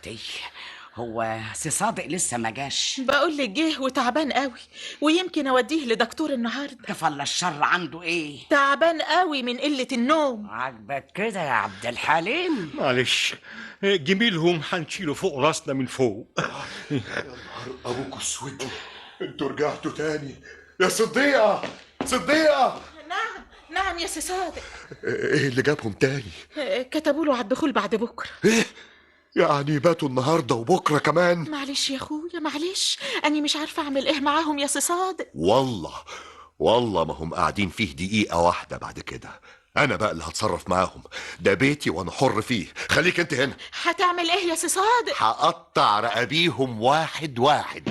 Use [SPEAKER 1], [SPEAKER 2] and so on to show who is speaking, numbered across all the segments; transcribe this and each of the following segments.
[SPEAKER 1] اختي، هو سي صادق لسه ما جاش؟
[SPEAKER 2] بقول لك جه وتعبان قوي، ويمكن اوديه لدكتور النهارده.
[SPEAKER 1] كفل الشر، عنده ايه؟
[SPEAKER 2] تعبان قوي من قلة النوم.
[SPEAKER 1] عاجبك كده يا عبد الحليم؟
[SPEAKER 3] معلش، جميلهم هنشيله فوق راسنا من فوق.
[SPEAKER 4] يا نهار ابوك اسود، انتوا رجعتوا تاني يا صديقه؟ صديقه!
[SPEAKER 2] نعم نعم يا سي صادق.
[SPEAKER 4] ايه اللي جابهم تاني؟
[SPEAKER 2] كتبوا له على الدخول بعد بكره.
[SPEAKER 4] ايه يعني، باتوا النهارده وبكره كمان؟
[SPEAKER 2] معلش يا اخويا معلش، اني مش عارفه اعمل ايه معاهم يا سي صادق.
[SPEAKER 4] والله والله ما هم قاعدين فيه دقيقة واحدة بعد كده. انا بقى اللي هتصرف معاهم، ده بيتي وانا حر فيه. خليك انت هنا.
[SPEAKER 2] هتعمل ايه يا سي صادق؟
[SPEAKER 4] هقطع رقابيهم واحد واحد.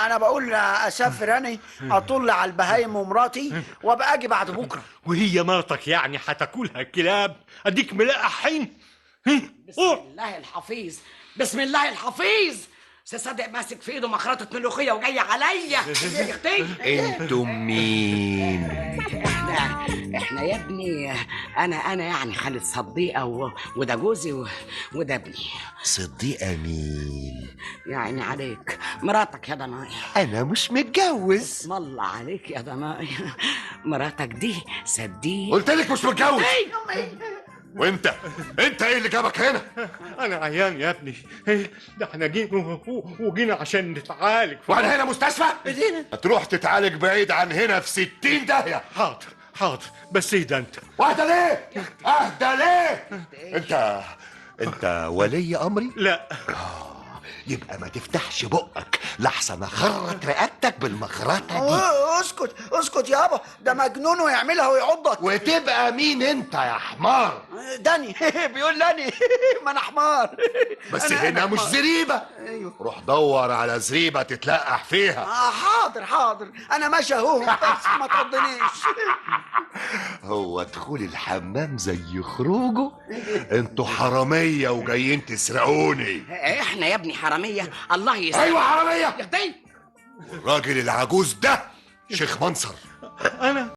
[SPEAKER 5] انا بقول اسافر انا، اطل على البهايم ومراتي وابقى اجي بعد بكره.
[SPEAKER 3] وهي مرتك يعني هتاكلها الكلاب؟ اديك ملقحين.
[SPEAKER 1] بسم الله الحفيظ، بسم الله الحفيظ. سي صادق ماسك في ايده مخرطة ملوخية وجاي عليا. يا اختي،
[SPEAKER 4] انتم مين؟
[SPEAKER 1] احنا يا ابني، انا يعني خالد صديقة وده جوزي وده ابني.
[SPEAKER 4] صديقة مين؟
[SPEAKER 1] يعني عليك مراتك يا ضنايا.
[SPEAKER 4] انا مش متجوز.
[SPEAKER 1] اسم الله عليك يا ضنايا، مراتك دي صديق.
[SPEAKER 4] قلت لك مش متجوز. وانت، انت ايه اللي جابك هنا؟
[SPEAKER 3] انا عيان يا ابني، ده احنا جينا وجينا عشان نتعالج.
[SPEAKER 4] وانا هنا مستشفى؟ هتروح تتعالج بعيد عن هنا في 60 داهية.
[SPEAKER 3] حاضر حاضر، بس ايه ده انت؟
[SPEAKER 4] واهدى ليه؟ اهدى ليه؟ انت ولي امري؟
[SPEAKER 3] لا.
[SPEAKER 4] يبقى ما تفتحش بقك لحسن اخرط رقبتك بالمخرطه دي.
[SPEAKER 5] اسكت اسكت يابا، ده مجنون ويعملها ويعضك.
[SPEAKER 4] وتبقى مين انت يا حمار؟
[SPEAKER 5] داني بيقول لاني ما انا حمار.
[SPEAKER 4] بس
[SPEAKER 5] أنا
[SPEAKER 4] هنا مش
[SPEAKER 5] حمار.
[SPEAKER 4] زريبه.
[SPEAKER 5] ايوه.
[SPEAKER 4] روح دور على زريبه تتلقح فيها.
[SPEAKER 5] حاضر حاضر، انا ماشي اهو، بس ما تقضنيش.
[SPEAKER 4] هو دخول الحمام زي خروجه؟ انتوا حرامية وجايين تسرقوني.
[SPEAKER 1] احنا يا ابني حرامية؟ الله يسلمك.
[SPEAKER 4] ايوه حرامية.
[SPEAKER 1] يا اختي،
[SPEAKER 4] الراجل العجوز ده شيخ منصر.
[SPEAKER 3] انا